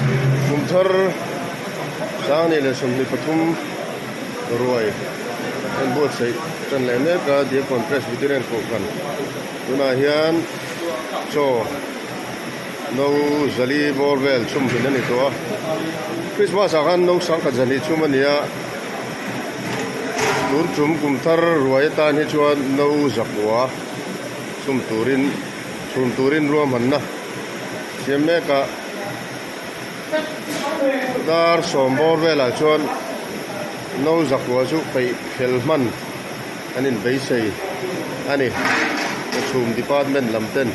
Kum thar 2023 ruai an buatsaih tan leh mek a Diakkawn Presbyterian Kohhran tunah hian chaw no zali bawr vel chhum hmin a ni tawh a Christmas ah khan no sangkhat zahnih chhum a ni a tun tum kum thar ruai atan hi chuan no zakua chhum turin chhum turin ruahmanna siam mek a dar sawm bawr velah chuan no zakua chu peih fel hman an inbeisei a ni chhum department lam ten.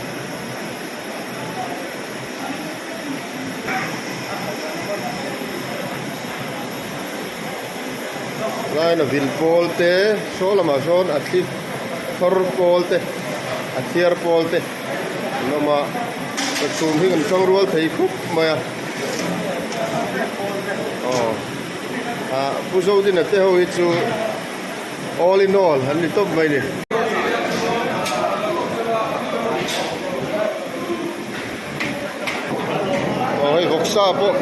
Laina vil pawl te saw lamah sawn a thli thawr pawl te a thiar pawl te an awm a chhum hi kan hrang rual thei khup mai a aw ah pu Zodina te ho hi chu all in all an ni tawp mai a ni. Aw hei vawksa pawh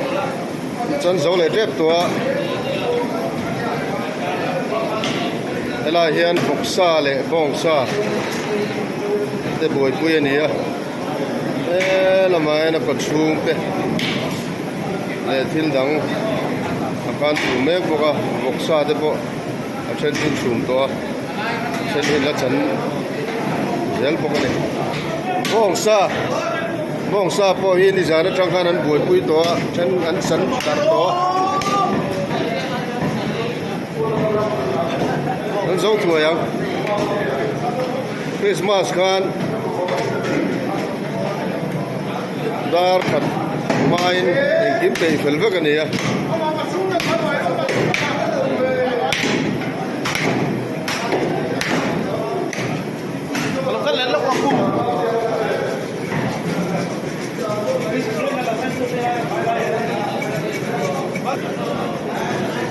chan zo leh tep tawh a helai hian vawksa leh bawngsa te buaipui a ni a he lamah hian a kawchhung te leh thil dang a khan chhum mek bawk a vawksa te pawh a then chu chhum tawh a a then hi la chan zel bawk a ni bawngsa bawngsa pawh hi nizan atang khan an buaipui tawh a then an chan darh tawh a an zo thuai ang Christmas khan dar khat hmain engkim peih fel vek a ni a.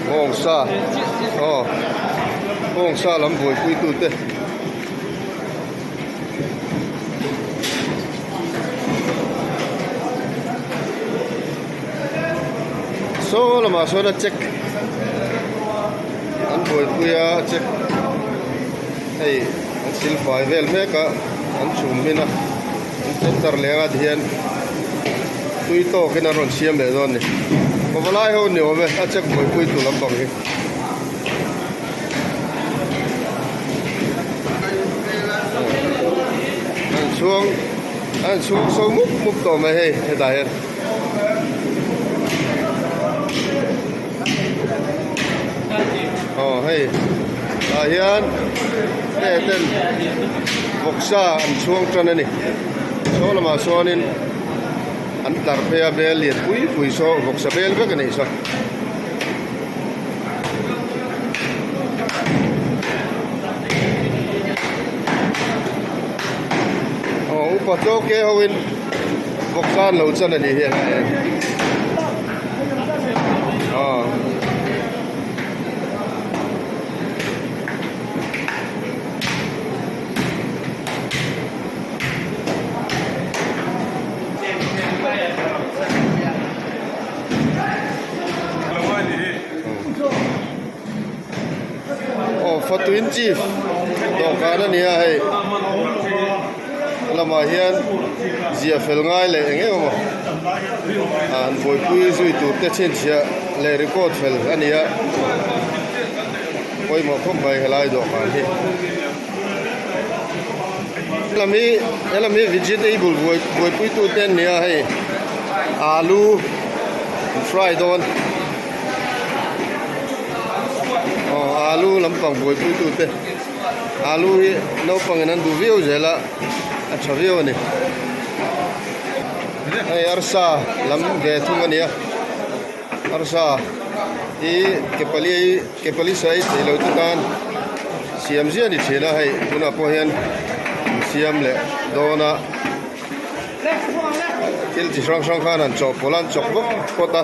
Bawngsa aw bawngsa lam buaipui tute. Saw lamah sawn a check an buaipui a check hei an silfai vel mek a an chhum hmin a an center leng ah tihian tui tawkin an rawn siam leh dawn a ni pavalai ho ni awm e a check buaipui tu lampang hi. An chhuang an chhuang so mup mup tawh mai hei hetah hian. Aw hei tah hian te ten vawksa an chhuang tan a ni saw lamah sawnin an tlar phei a bel lian pui pui saw vawksa bel vek a nih saw. Aw upa chaw ke ho in vawksa an lo chan a nih hi aw. Aw Fatuin Chief dawhkan a ni a hei lamah hian ziah fel ngai leh eng eng emaw an buaipui zui tur te chhinchhiah leh record fel a ni a pawimawh khawp mai helai dawhkan hi. Helami helami vegetable buai buaipui tu te an ni a hei alu an fry dawn aw alu lampang buaipui tu te alu hi naupang in an duh viau zel a a tha viau a ni hei arsa lam ve thung a ni a arsa hi ke pali Ke pali sai thei lo te tan siam ziah a ni thin a hei tunah pawh hian an siam leh dawn a thil chi hrang hrang khan an chawhpawlh a an chawk vak phawt a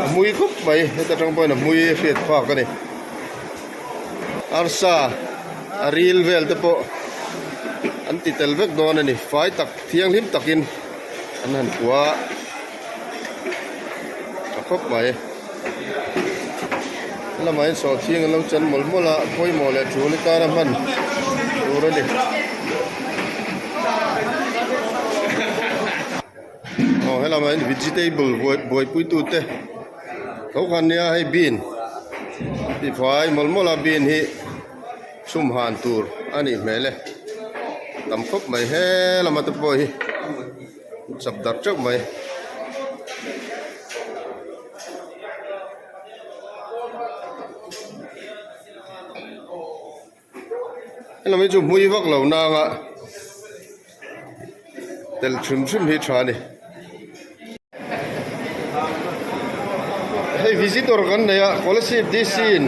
a hmui khawp mai heta tang pawhin a hmui hriat phak a ni arsa a ril vel te pawh an ti tel vek dawn a ni fai tak thianghlim takin an han kua a. khawp mai. Helamah hian sawhthing an lo chen mawlh mawlh a, pawimawh leh tul atana hman tur a ni. Aw helamah hian vegetable buaipui tute tho khan nia hei bean tifai mawlh mawlh a bean hi chhum han tur a nih hmel e tam khawp mai he lama te pawh hi chap darh teuh mai. Helam hi chu hmui vak lo nanga tel hrim hrim hi tha a ni. Hei visitor kan nei a Kolasib DC in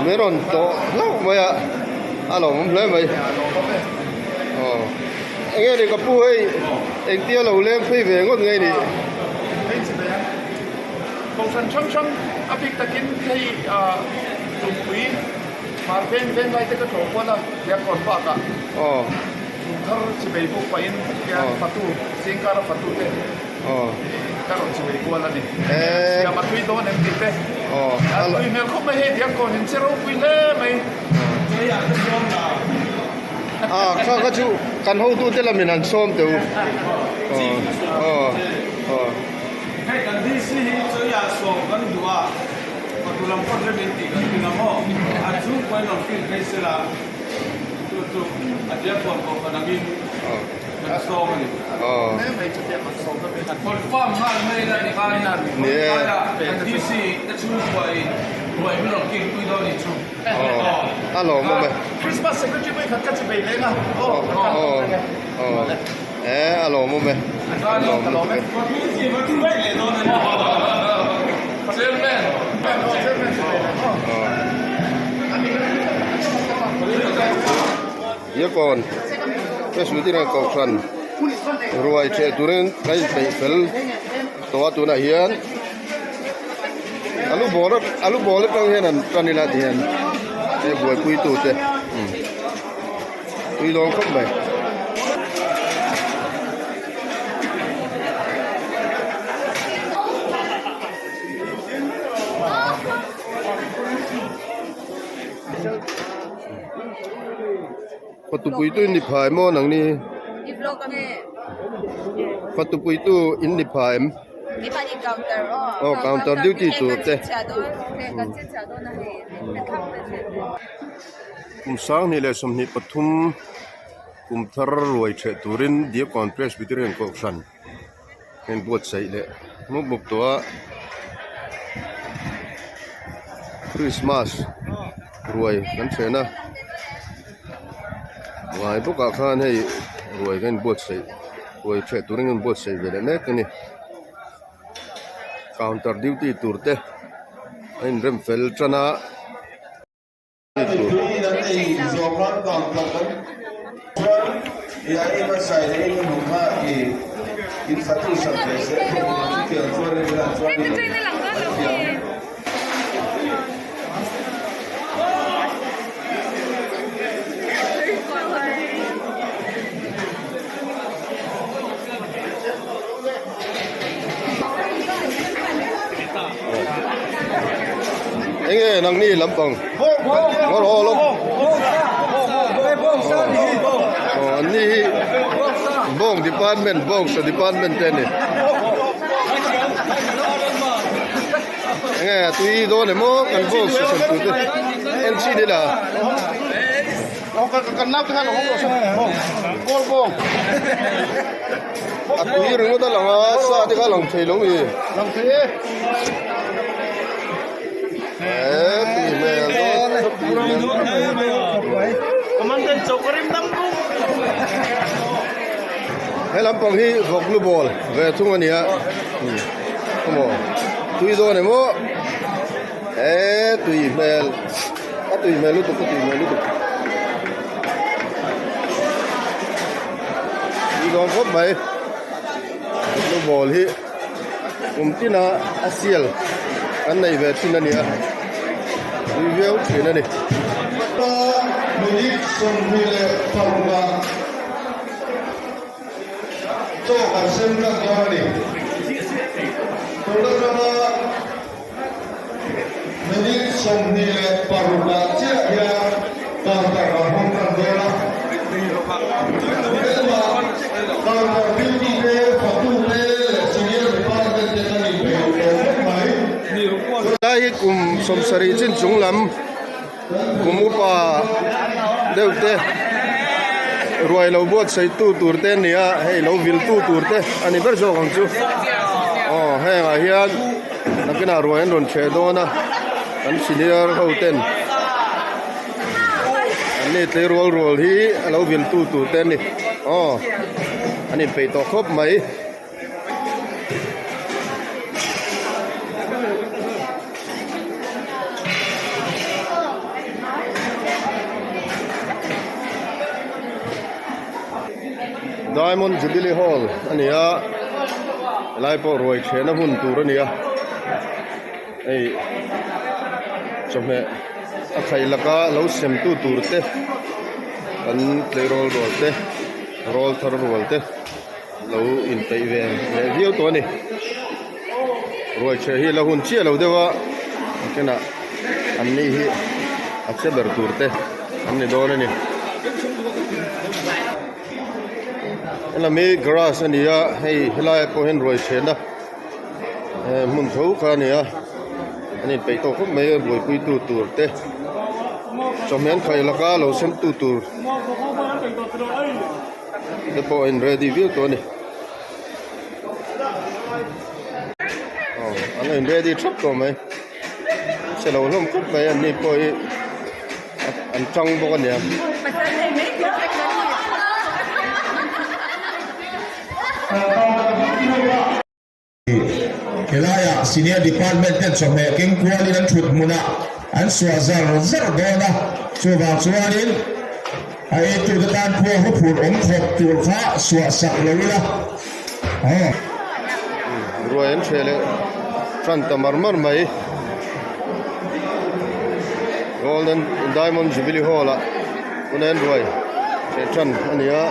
min rawn tlawh hlauh mai a a lawmawm hle mai. Aw enge ni ka pu hei engtia lo leng phei ve ngawt nge ni. Kohhran hrang hrang a bik takin hei Tumpui hmar veng veng lai te ka tlawh kual a, Diakkawn bakah Thumthar chibei buk pahin hian fatu zingkara fatu te ka rawn chibei kual a ni. Siam a tui dawn em tih te a tui hmel khawp mai hei Diakkawn in che ropui hle mai. Kha kha chu kan hotute lamin an sawm teh u. Hei kan DC hi chawiah sawm kan duh a, fatu lam pawh hrem in tih kan ring a maw? A chhungkaw in rawn feel phei se la, chu chu a diakkawn kohhran angin kan sawm a ni. Confirm nghal mai ila ti khan aia kan DC te chhungkua in ruai min rawn kik pui dawn ni chu. A lawm awm e. Christmas secretary pawh i khat ka chi bei leng a. E a lawmawm e. A lawm lutuk e. Diakon Presbyterian Kohhran ruai ṭheh turin kan inpeih fel tawh a tunah hian alu ball alu ball atang hian an tan ila ti hian hei buaipuitute. Tui dawn khawp mai. Fatupui tu in ni phai maw nang ni? Fatupui tu in ni phai em? Aw counter duty tur te. Kum 2023 kum thar ruai theh turin Diakkawn Presbyterian Kohhran hian buatsaih leh mup mup tawh a Christmas ruai kan then a ngai bawkah khan hei ruai kan inbuatsaih ruai theh turin kan inbuatsaih ve leh mek a ni counter duty tur te a inrem fel tan a. Enge nangni lampang ngawr haw lawk aw an ni hi bawng department bawng sa department te a ni enge a tui dawn emaw kan bawng sa sem tur te en chin ila. A tui ringawt a lang a sa te kha a lang thei lo mi e tui hmel dawn tui hmel he lampang hi vawk lu bawl ve thung a ni a khawmaw tui dawn emaw e tui hmel. A tui hmel lutuk a tui hmel lutuk. Tui dawn khawp mai. Lu ball hi kum tina a sial kan nei ve thin a ni a. Tui viau thin a ni. Minute 25 chaw kan sem tlat dawn a ni. Tun atanga. 26 ah chiah hian counter a hawng tan dawn a. Helamah counter duty te, fatu te leh senior department te kan inpeih tawh khawp mai. Helai hi kum 70 chin chung lam kum upa deuh te ruai lo buatsaihtu tur te an ni a, hei lo viltu tur te a ni ber zawk ang chu. Aw hengah hian nakinah ruai an rawn ṭheh dawn a, kan senior ho ten an ni tlei rual rual hi a lo viltu tur te an ni. Aw an inpeih tawh khawp mai. Diamond Jubilee Hall a ni a helai pawh ruai chhehna hmun tur a ni a hei chawhmeh a khaih laka lo sem tu tur te kan tleirawl rual te rawl thar rual te. Lo inpeih ve leh viau tawh a ni. Ruaichheh hi la hun chiah lo deuh a, a thenah an ni hi a che ber tur te an ni dawn a ni. Helam hi garage a ni a, hei helaiah pawh hian ruaichhehna hmun tho kha a ni a, an inpeih tawh khawp mai a buaipuitu tur te chawhmeh an khaih laka lo semtu tur. Te pawh a in ready viau tawh a ni aw an lo in ready thap tawh mai chhe lo hlawm khawp mai an ni pawh hi an tang bawk a nia. Helaiah Senior Department ten chawhmeh keng kualin an thut hmunah an suah zar zar dawn a, chuvang chuanin a eitute tan khua huphurh awm khawp tur kha suah sak lo ila. Ruai an hreh leh tan ta mar mar mai. Golden Diamond Jubilee Hall ah Punen ruai hreh tan a ni a.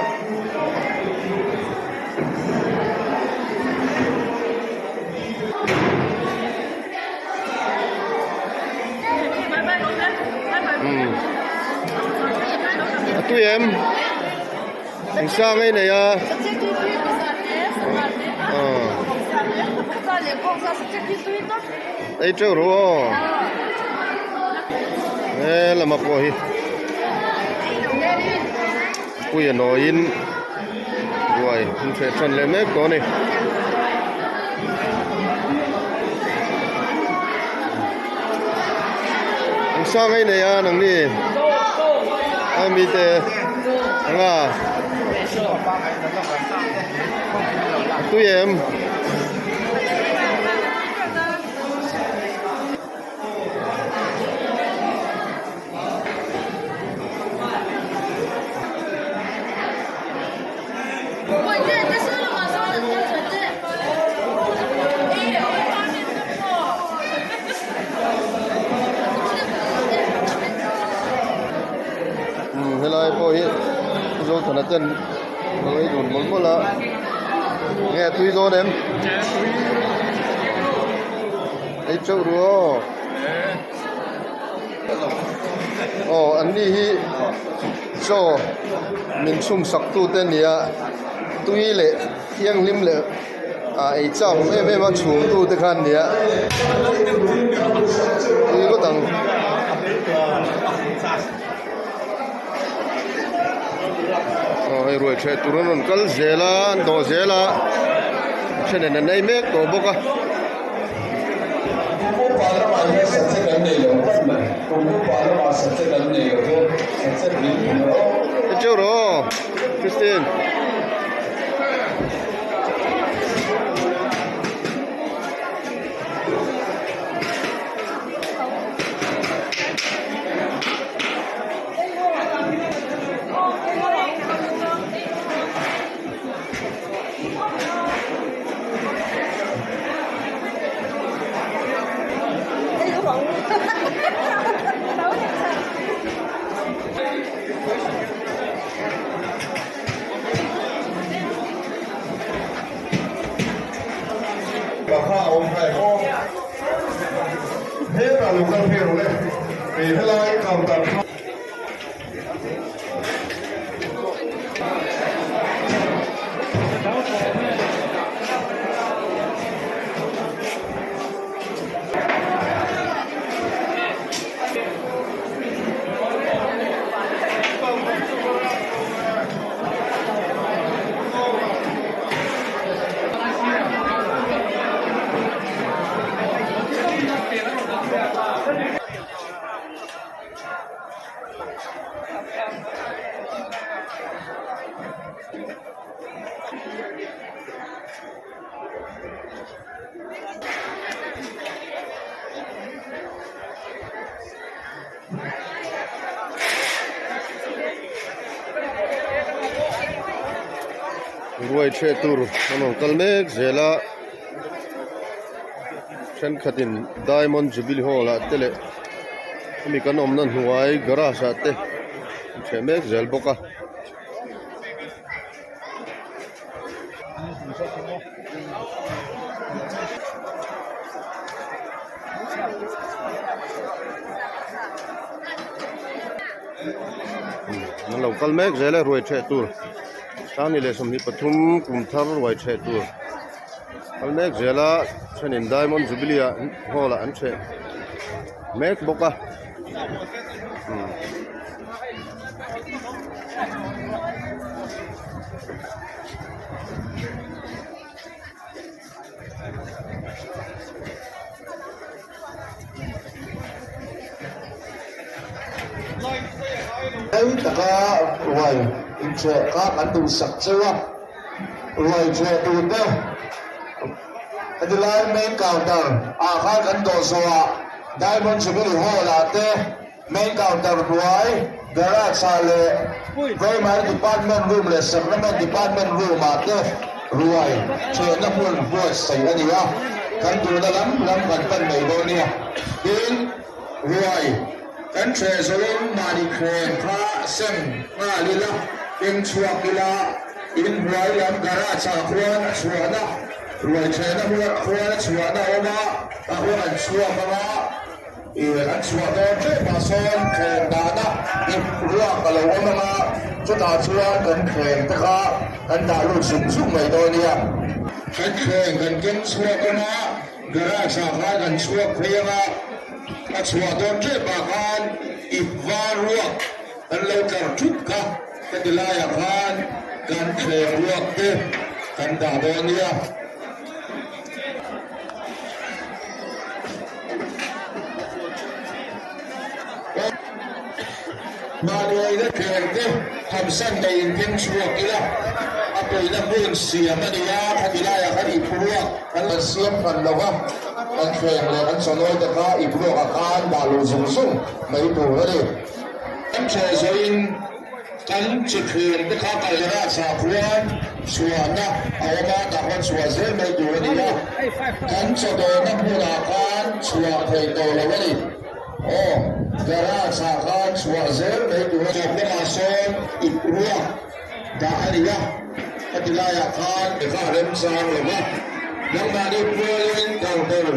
A tui em eng sang ei nei a ei teuh ru aw he lama pawh hi. Pui a nawiin ruai an hreh tan leh mek tawh a ni. An sang ei nei a nangni a mite anga a tui em. Helai pawh hi Zothana ten a lo ei dun mawlh mawlh a nge a tui dawn em ei teuh ru aw. Aw an ni hi chaw min chhum sak tu te nia tui leh thianghlim leh ah ei chak awm em em a chhum tu te kha an nia tui ngawt ang. Aw hei ruai ṭheh tur an rawn kal zel a an dawh zel a a thenin an ei mek tawh bawk a. Teuh rawh aw Christine. Helai counter kha. Ruai chhe tur an rawn kal mek zel a thenkhatin Diamond Jubilee Hall ah te leh hemi kan awmna hnuai garage ah te an chheh mek zel bawk a. An lo kal mek zel a ruai ṭheh tur sang ni leh 23 kum thar ruai ṭheh tur kal mek zel a thenin diamond jubilee ah hall ah an ṭheh mek bawk a. Rei taka ruai inchheh kha kan duhsak cheu a, ruai chheh turte heti lai main counter ah khan kan dawh zawhah Diamond Jubilee Hall ah te Main counter hnuai, garage ah leh Primary Department room leh Supplement Department room ah te ruai chhehna hmun buatsaih a ni a, kan duhna lam lam kan pan mai dawn nia. Tin, ruai kan chheh zawhin mahni thleng kha sem nghal ila, keng chhuak ila, in hnuai lam garage ah khuan a chhuahna, ruai chhehna hmun khuan a chhuahna a awm a, a hun an chhuak ang a. Ih an chhuah dawn ṭep ah sawn thleng dahna ip ruak a lo awm ang a, chutah chuan kan thleng te kha kan dah lut zung zung mai dawn nia. Kan thleng kan keng chhuak ang a, garage ah khan kan chhuak phei ang a, a chhuah dawn ṭep ah khan ip var ruak kan lo tlar ṭhup kha heti laiah khan kan thleng ruak te kan dah dawn nia. Mahniaina thleng te hamsan nei in keng chhuak ila, a pawina hmun siam a ni a, khati laiah khan ip ruak kan la siam hran lo va, kan thleng leh kan chawnawi te kha ip ruakah khan dah luh zung zung mai tur a ni. Kan thleh zawhin. Kan chi thleng te kha kalera chah khuan chhuahna a awm a, tah khuan chhuah zel mai tur a ni a, kan chawdawhna hmunah khan chhuah theih tawh lo a ni. Aw, garage ah khan chhuah zel mai tur a ni. Tawp lamah sawn ip ruak dah a ni a, heti laiah khan kha a remchang lo va, nangmahni pualin kalber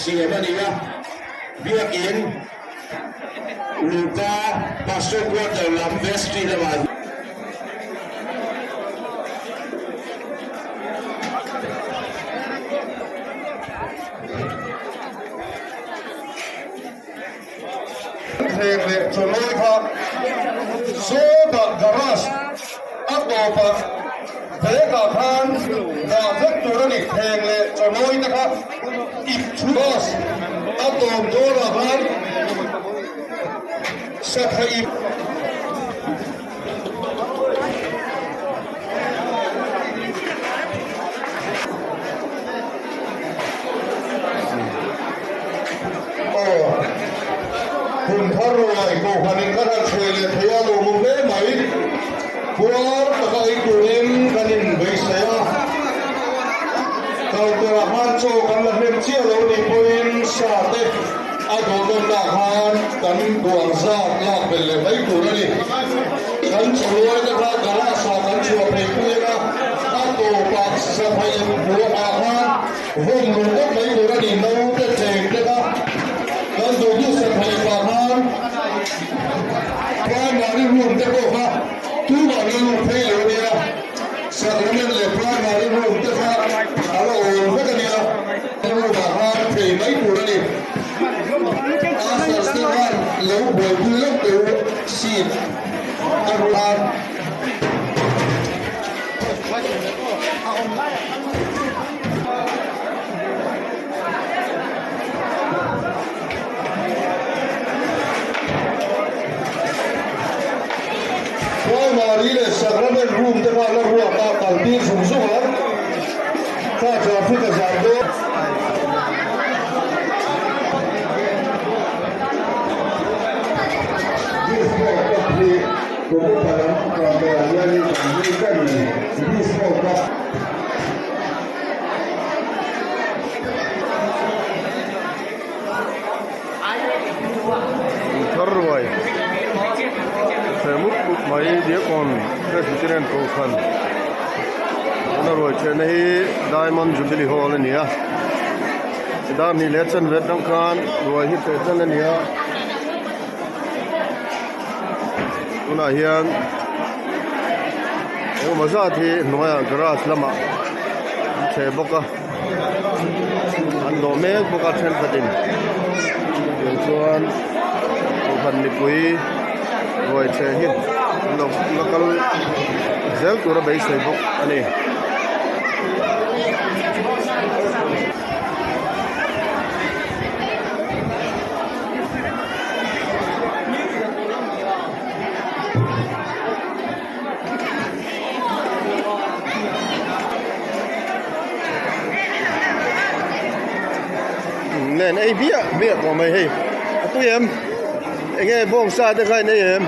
siam a ni a, biakin. Luka Pastor Quarter lam vestry lamah. Thleng leh chawlawi kha sawtah garage a tawpah bag-ah khan dah vek tur a ni. Thleng leh chawlawi te kha ip chhung bus a tawp dawnah khan satha ip. Aw, hun thar ruai kohhranin kan han hruai leh thei a lawmawm hle mai. Puar taka ei turin kan inbeisei a, kalkawrah khan chaw kan la hnem chiah lo nih pawhin sa te a dawhnawnnaah khan kan duang zat lak belh leh mai tur a ni. Kan chawluai te kha garage ah kan chhuah phei pui anga a tawpah saphai buah ah khan vawm luh ngawt mai tur a ni, naute thleng te kha. Kan duh duh sak theih vang khan Primary room te pawh kha tumah an la lut phei lo a nia. Sacrament leh Primary room te kha a la awl vek a nia. Room ah khan phei mai tur a ni. Pastors te khan lo buaipui lawk teh u seat a ruat. Primary leh Sacrament room te kha la ruak a kal tir zung zung ang. Kha traffic a zam dawn. Disco cup hi kum upa lam kangmei ah hian in kan hlui ber a ni. Disco cup. Thar ruai chhe mup mup mai Diakkawn Presbyterian Kohhran tuna ruai chhehna hi Diamond Jubilee Hall a ni a dar hnih leh chanve atang khan ruai hi chheh tan a ni a tunah hian engemaw zat hi hnuaiah garage lamah an chheh bawk a. An dawh mek bawk a thenkhatin tiang chuan kohhran mipui ruai chhe hi an lo la kal zel tur a beisei bawk a ni. Nen ei biah biah tawh mai hei a tui em eng nge bawngsa te kha in ei em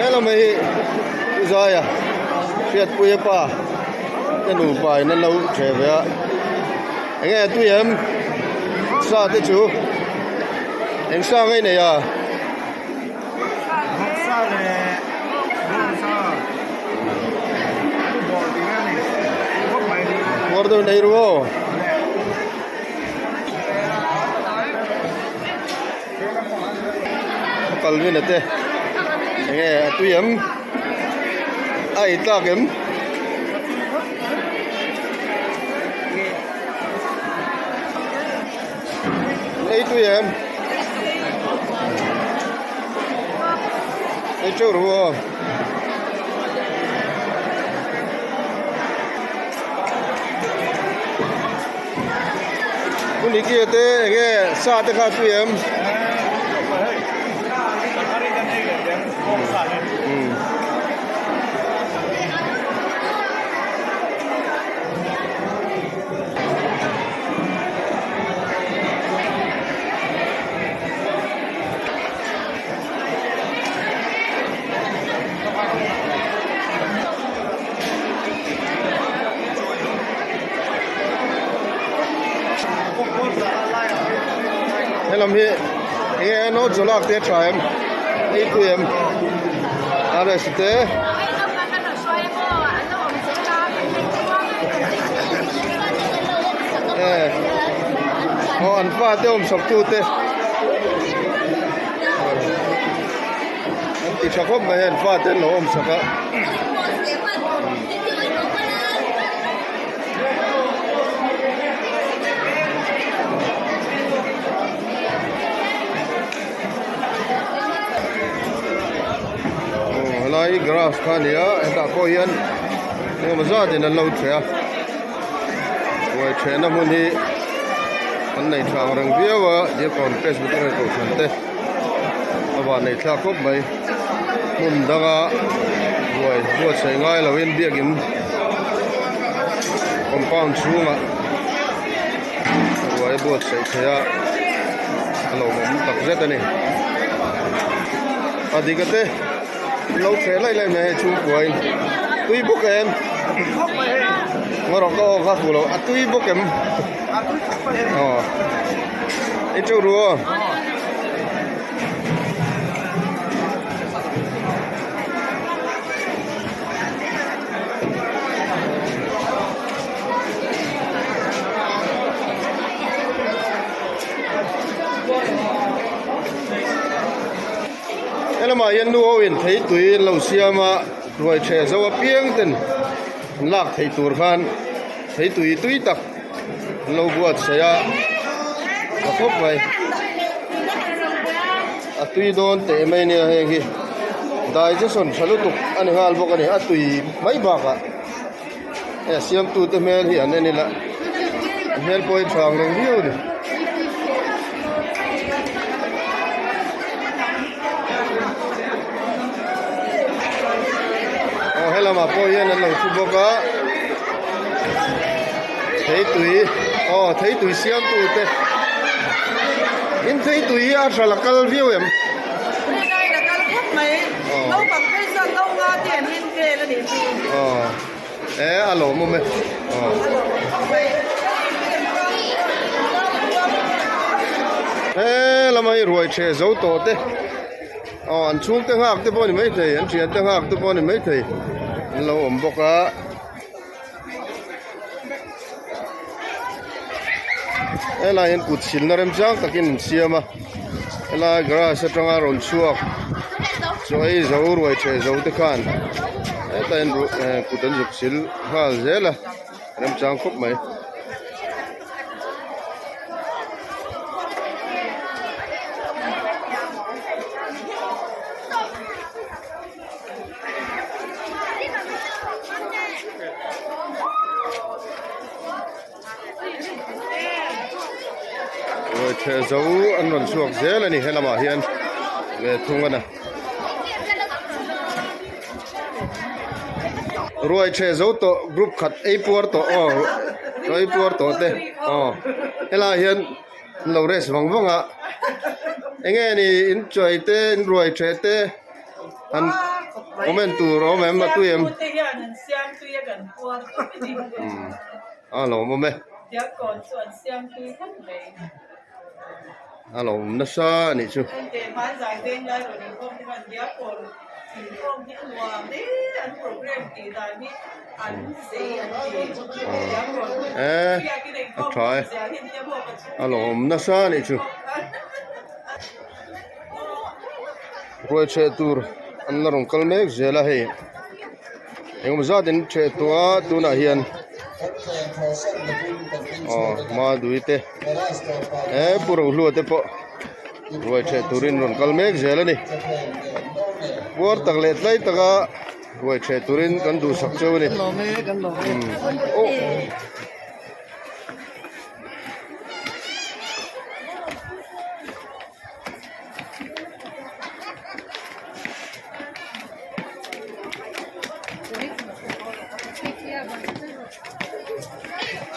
hello mai hi u zaia hriatpuia pa te nupa in an lo ṭhe ve a. Eng nge tui em? Sa te chu eng sa ngei nei a? Sa leh bawng sa bawr tih vel a ni khawp mai. Bawr deuh nei ru aw. Kalvin a te eng nge a tui em? A ei tlak em? Ei tui em? Ei teuh ru aw. Hmun hi kia te eng nge sa te kha tui em? Helam hi enge a note zawlak te a tha em ei pui em RS te. Aw an fate awm sak tu te an ti tha khawp mai an fate an lo awm sak a. Helai hi grass kha a ni a hetah pawh hian engemaw zatin an lo ṭheh a ruai ṭhehna hmun hi an nei ṭha ang reng viau a Diakkawn Presbyterian Kohhran te a van nei thlak khawp mai hmun danga ruai buatsaih ngai loin biakin compound chhungah ruai a buatsaih theih a a lawmawm tak zet a ni a dik a te lo thleh laih laih mai hei chhungkuain tui bawk em ngaw rawh ka aw kha fuh loh a tui bawk em aw ei teuh ru aw. Helamah hian nu ho in thei tui an lo siam a, ruai ṭheh zo apiang ten an lak theih tur khan thei tui tui tak an lo buatsaih a, a khawp mai. A tui dawn teh mai nia heng hi digestion tha lutuk a ni nghal bawk a ni, a tui mai bakah hei a siamtute hmel hi an en ila a hmel pawh hi tha ang reng viau a ni. Aw helamah pawh hian an lo thu bawk a theitui aw theitui siamtu te in theitui hi a hral a kal viau em? Rinaiin a kal khawp mai naupang phei chuan no nga te an in vel a nih chu. Aw e a lawmawm e aw. A lawmawm khawp mai. He lama hi ruai ṭheh zo tawh te. Aw an chhungte nghak te pawh a ni maithei an thiante nghak te pawh a ni maithei an lo awm bawk a. Helai hian kut silna remchang takin an siam a helai grass atanga rawn chhuak chaw ei zo ruai ṭheh zo te khan hetah hian kut an zuk sil nghal zel a remchang khawp mai. Ruaitheh zo an rawn chhuak zel a ni helamah hian ve thung a na. Ruai ṭheh zo tawh group khat ei puar tawh aw ei puar tawh te aw helaiah hian an lo rest vang vang a eng nge ni in chuai te in ruai ṭheh te an comment tur a awm em a tui em a lawmawm e. A lo awm nasa a nih chu. E a tha e a lo awm nasa a nih chu. Ruai chheh tur an la rawn kal mek zel a hei engemaw zat in chheh tawh a tunah hian aw madui te he pu rohlua te pawh ruai chheh turin rawn kal mek zel a ni puar tak leh tlai taka ruai chheh turin kan duhsak cheu a ni aw.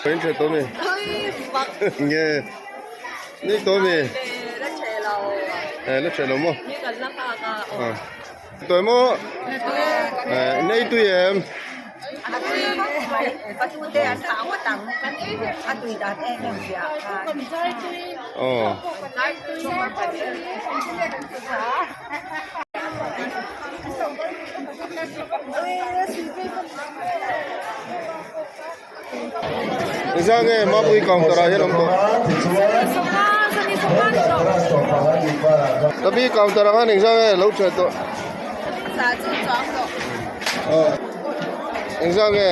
In ṭhe tawh mi nge ni tawh mi eh la ṭhe lo maw Tawi maw? Eh, nei tui em? Aw. Engzah nge Mapui counter ah hian awm tawh? Tabi counter ah khan engzah nge lo ṭhet tawh? Engzah nge?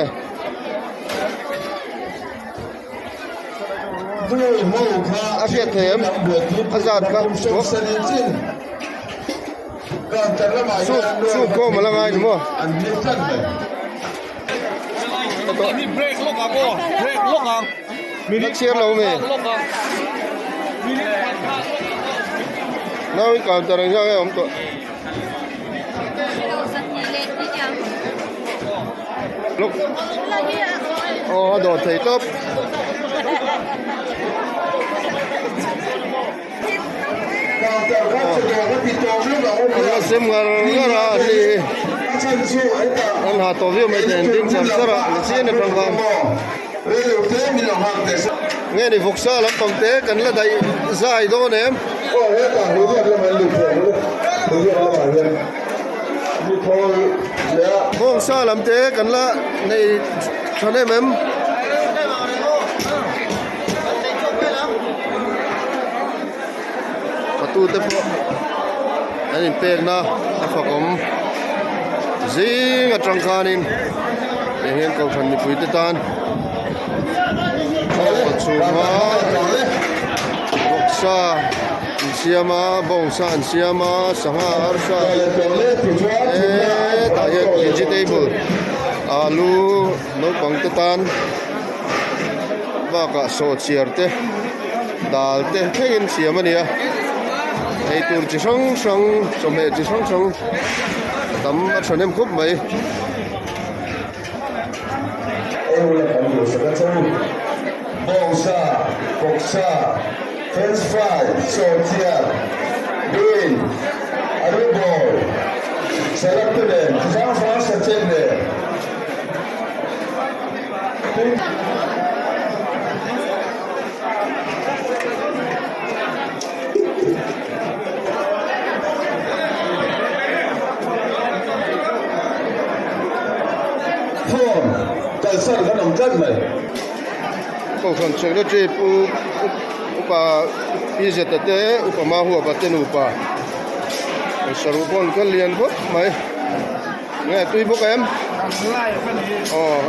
A hriat thei em? A zat kha Chhuk chhuk khawm a la ngai ni maw? La chhiar lo mi Nau i counter ang hian nge awm tawh Luk Aw a dawr thei tawp. An la sem ngar ngar a an ni hi an ha tawh viau mai thei an ding char char a ni chian atang khan nge ni vawksa lampang te kan la daih zai dawn em. Bawngsa lam te kan la nei tha nem em. Patu te pawh. An inpekna a fakawm zing atang khanin heng hian kohhran mipui te tan chhuma vawksa an siam a bawngsa an siam a sangha arsa hetah hian vegetable alu naupang te tan bakah sawhchiar te dal te thlengin siam a ni a eitur chi hrang hrang chawhmeh chi hrang hrang a tam a thahnem khawp mai. Bawngsa, Vawksa, French fry, Sawhchiar, Bean, Alu bawl, Salad te nen chi hrang hrang sachet nen. Phone kalsan kan awm tlat mai. Kohhran Secretary Pu Upa Pi Zeta te Upa Mahuapa te nupa saruh pawh an kal lian khawp mai. Nge tui bawk em? Aw.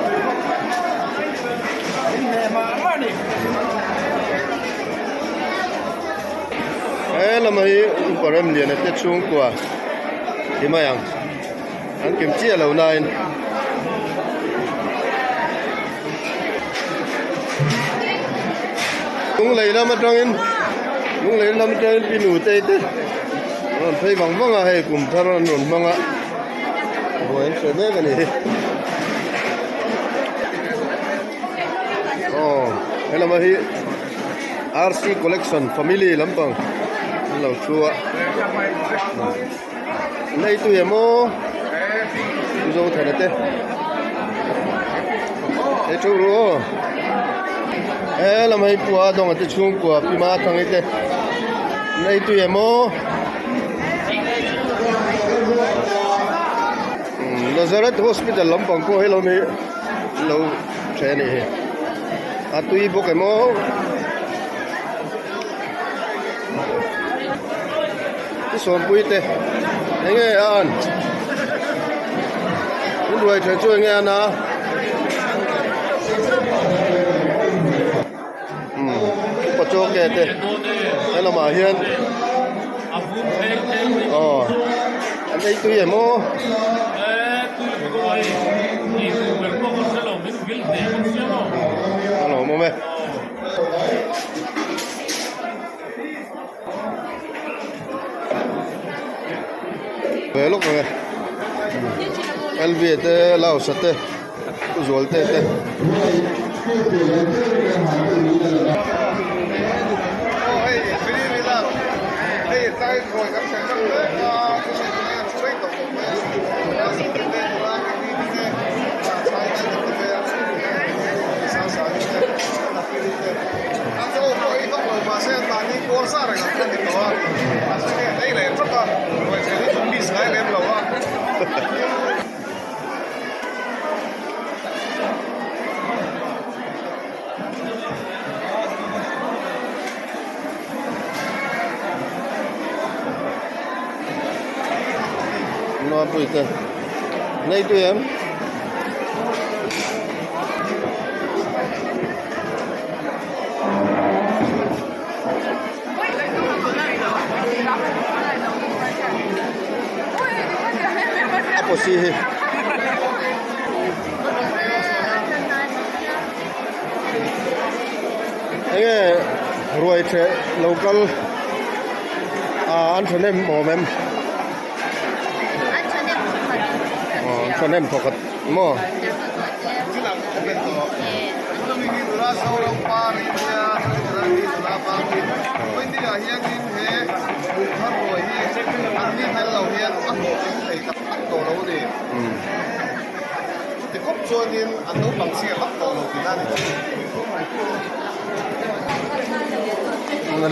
He lamah hi Upa Remliana te chhungkua ti mai ang. An kim chiah lo nain. Lunglei lam atangin Lunglei lam atangin pi nutei te an rawn phei vang vang a hei kum thar an rawn hmang a buai an hre mek a ni hi aw he lama hi RC collection family lampang an lo thu a. Nei tui em aw Mizo thana te he thu ru aw he lam hei pua dawng te chhungkua pi ma thang te nei tui em aw Nazareth hospital lampang pawh hello mi lo the a nih hi a tui bawk em aw. Pu Sawmpui te enge a an in ruai tha chu enge an a umm upa chaw ke te he lamah hian aw an ei tui em aw. A lawmawm e. Ve lawk ang e LV te Laos te Pu Zualte te. Nuampui te nei tui em. A pawsi hi. Enge ruai theh lo kal ah an thahnem awm em? An thahnem thawkhat. Aw an thahnem thawkhat maw?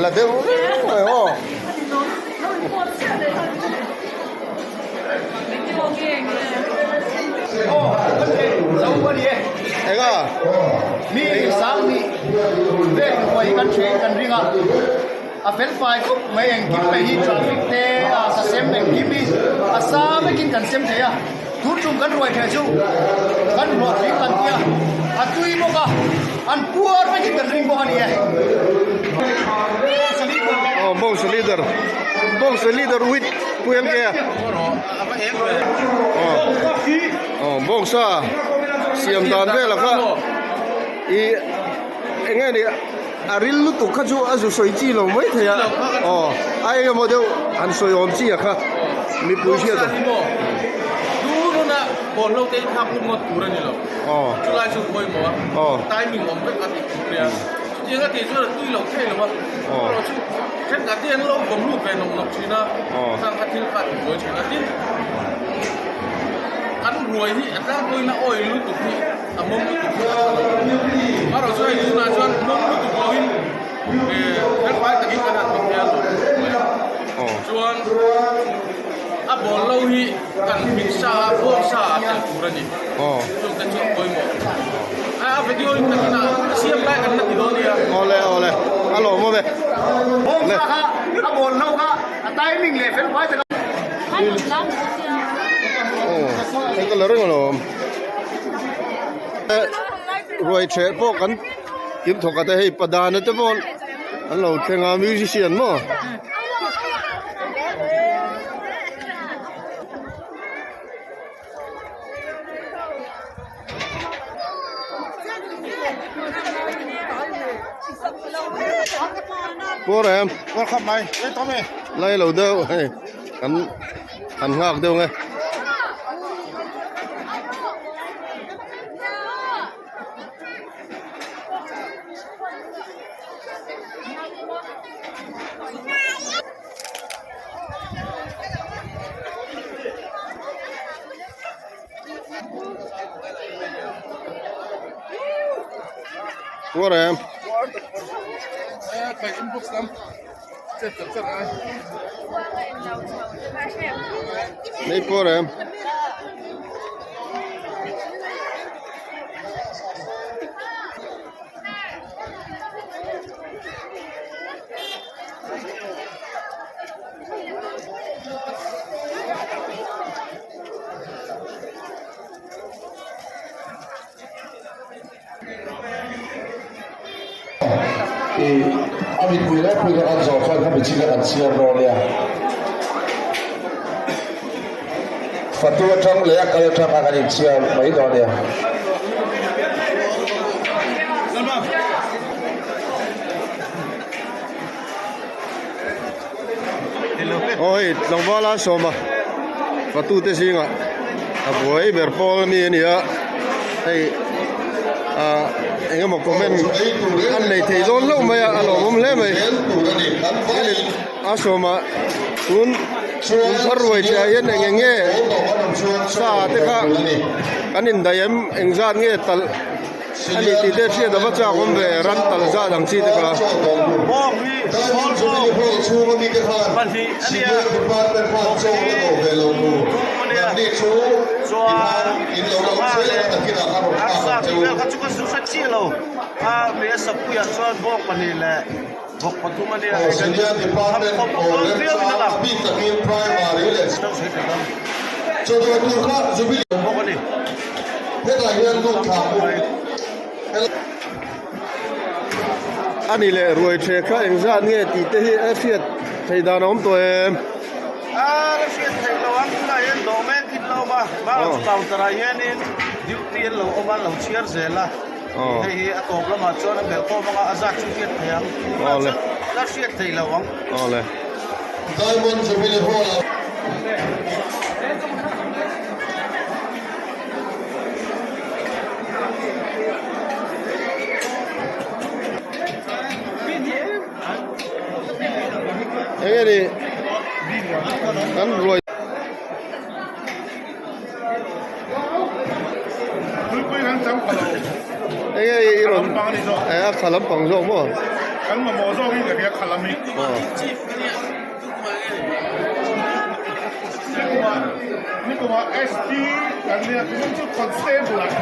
La deuh reng mai aw. Eng a? A fel fai khawp mai engkim mai hi traffic te a sasem engkim hi a sa vekin kan sem thei a, tun tum kan ruai thei chu kan hlawhtling kan tia a tui bawk a, an puar vekin kan ring bawk a ni e. Aw bawngsa leader bawngsa leader with Pu MK a aw aw bawngsa siam dan velah kha ih eng nge ni. A ril lutuk kha chu a zu sawi chi lo mai thei a, aw a eng emaw deuh han sawi awm chi a kha mipui hriat a. Aw. Aw. A mawm lutuk hi a tha lo. Amaherawh chu hei tunah chuan mawm lutuk loin felfai takin kan han ti phei a lawm khawp mai. Chuan a bawl lo hi kan hmin sa a, bawng sa a tel tur a ni. Chungte chu a pawimawh. A video in takin a siam lai kan la ti dawn nia. Awle awle a lawm awm e. Bawng sa kha a bawl lo kha a timing leh felfai taka. Aw hei ka la reng alawm. Ruai ṭheh pawh kan kim thawk a te hei padana te pawh an lo thleng a musician maw. Pawr em? Pawr khawp mai, ei tawm e. Lai lo deuh hei kan han nghak deuh nge. Pawr em? Nei pawr em? A mipui ropui kha kan zawh chuan khami chin a kan chhiar dawn nia. Fatu atang leh a kal atang kha kan inchhiar mai dawn nia. Aw hei tlangvala sawma fatute zingah a buai ber pawl ami a ni a hei ah eng emaw comment an nei thei dawn hlauh mai a a lawmawm hle mai a sawma tun tun thar ruai che ah hian eng eng nge sa te kha an indaih em engzat nge talh. A ni tih te hriat a va chak awm ve, ram tal zat ang chi te kha. A ni leh ruai ṭhe kha engzat nge tih te hi a hriat theih dan a awm tawh em? A la hriat theih loh ang tunah hian dawh mek in la awm a, bakah counter ah hianin duty an lo awm a, an lo chhiar zel a. Hei hi a tawp lamah chuan a belh khawm anga a zat chu hriat thei ang. Tunah chuan la hriat thei lo ang. Awle. Diamond Jubilee Hall ah. Eng nge ni kan ruai. Eng nge i rawn a kha lampang zawk maw? Kan mamawh zawk hi ka ria kha lam hi. Nikumah ST kan nia tunum chu constable ah.